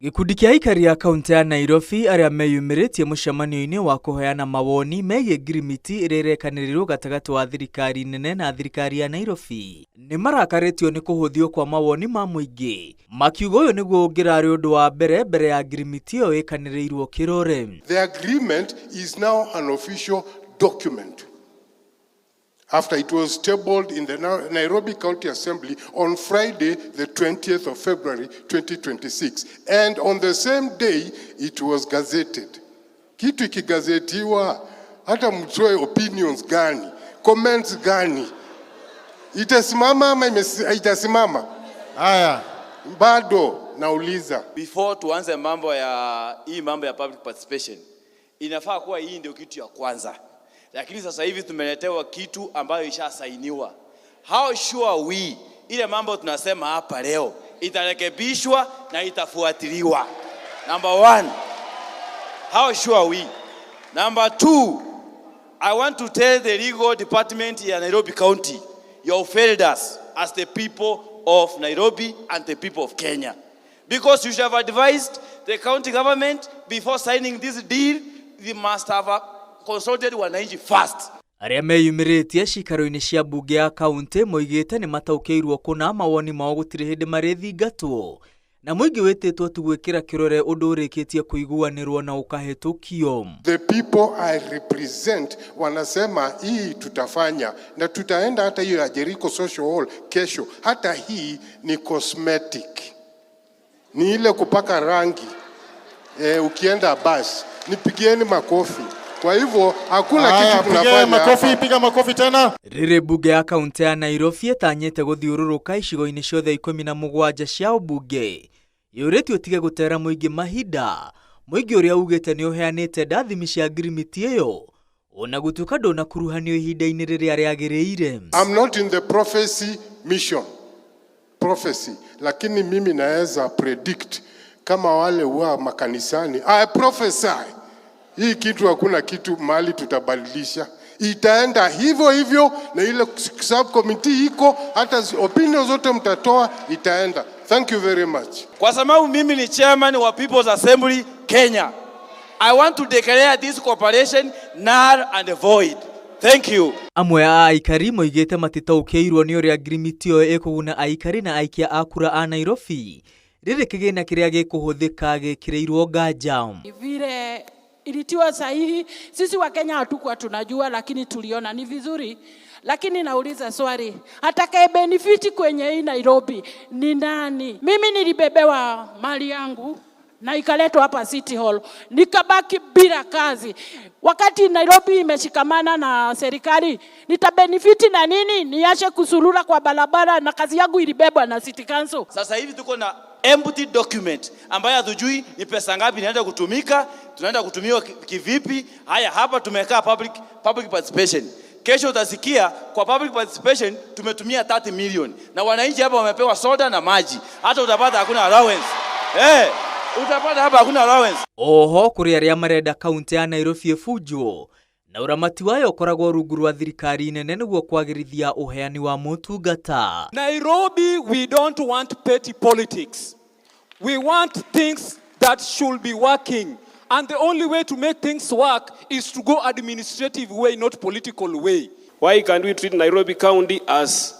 Gĩkundi kĩa aikari a kaunti ya Nairobi arĩa meyumĩrĩtie mũcemanio-inĩ wa kũheana mawoni megiĩ ngirimiti ĩrĩa ĩrekanĩrĩrwo gatagatĩ wa thirikari nene na thirikari ya Nairobi nĩ marakarĩtio nĩ kũhũthio kwa mawoni ma mũingĩ, makiuga ũyũ nĩguo ũngĩrarĩ ũndũ wa mbere mbere ya ngirimiti ĩyo ĩkanĩrĩirwo kĩrore. The agreement is now an official document after it was tabled in the Nairobi County Assembly on Friday, the 20th of February 2026. And on the same day, it was gazetted. Kitu ikigazetiwa, hata mtoe opinions gani, comments gani, itasimama ama haitasimama? Haya. Bado nauliza. Before tuanze mambo ya hii mambo ya public participation, inafaa kuwa hii ndio kitu ya kwanza, lakini sasa hivi tumeletewa kitu ambayo ishasainiwa. How sure we ile mambo tunasema hapa leo itarekebishwa na itafuatiliwa? Number one, how sure we? Number two, I want to tell the legal department ya Nairobi County, you have failed us as the people of Nairobi and the people of Kenya. Because you should have advised the county government before signing this deal, they must have consulted wananchi first. Arĩa meyumĩrĩtie cikaro-inĩ cia mbunge ya kaunti moigĩte nĩ mataũkĩirwo kũna mawoni mao gũtirĩ hĩndĩ marĩthingatwo na mũingĩ wĩtĩtwo tu gwĩkĩra kĩrore ũndũ ũrĩkĩtie kũiguanĩrwo na ũkahĩtũkio. The people I represent wanasema hii tutafanya na tutaenda hata hiyo ya Jericho Social Hall kesho. Hata hii ni cosmetic, ni ile kupaka rangi ukienda basi nipigieni makofi. Kwa hivyo hakuna Haya, kitu piga tunafanya makofi, hapa. Piga makofi tena. Rĩrĩ mbunge ya kaunti ya Nairobi ĩtanyĩte gũthiũrũrũka icigo-inĩ ciothe 17 cia ũmbunge, yũrĩtio ĩtige gũtera mũingĩ mahinda, mũingĩ ũrĩa ugĩte nĩ ũheanĩte ndathimi cia ngirimiti ĩyo ona gũtuĩka ndũnakuruhanio ihinda-inĩ rĩrĩa rĩagĩrĩire. I'm not in the prophecy mission prophecy, lakini mimi naweza predict kama wale wa makanisani. I prophesy hii kitu, hakuna kitu mahali tutabadilisha, itaenda hivyo hivyo, na ile subcommittee iko, hata opinion zote mtatoa, itaenda. Thank you very much. Kwa sababu mimi ni chairman wa People's Assembly Kenya, I want to declare this cooperation null and void. Thank you. Amwe a aikari moigĩte matitaũkĩirwo nĩ ũrĩa ngirimiti ĩyo ĩkũguna aikari na aikia a kura a Nairobi rĩrĩ kĩgĩna kĩrĩa gĩkũhũthĩka gĩkĩrĩirwo nganja. Vile ilitiwa sahihi, sisi Wakenya hatukuwa tunajua, lakini tuliona ni vizuri. Lakini nauliza swali, atakaye benefit kwenye hii Nairobi ni nani? Mimi nilibebewa mali yangu na ikaletwa hapa City Hall, nikabaki bila kazi. Wakati Nairobi imeshikamana na serikali, nitabenefit na nini? Niache kusurura kwa barabara na kazi yangu ilibebwa na City Council. Sasa hivi tuko na empty document ambayo hatujui ni pesa ngapi inaenda kutumika, tunaenda kutumiwa kivipi. Haya, hapa tumekaa public participation. Kesho utasikia kwa public participation tumetumia 30 million na wananchi hapa wamepewa soda na maji, hata utapata hakuna allowance. Utapata hapa hakuna allowance. Oho kũrĩ arĩa marenda kaunti ya Nairobi ĩbunjwo na ũramati wayo ũkoragwo rungu rwa thirikari nene nĩguo kwagĩrithia ũheani wa motungata. Nairobi, we don't want petty politics. We want things that should be working. And the only way to make things work is to go administrative way, not political way. Why can't we treat Nairobi County as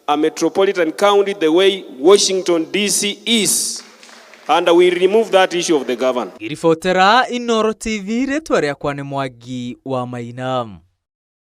a metropolitan county the way Washington, D.C. is? And we remove that issue of the governor. Ngĩribotera Inooro TV, rĩtwa rĩakwa nĩ Mwangi wa Maina.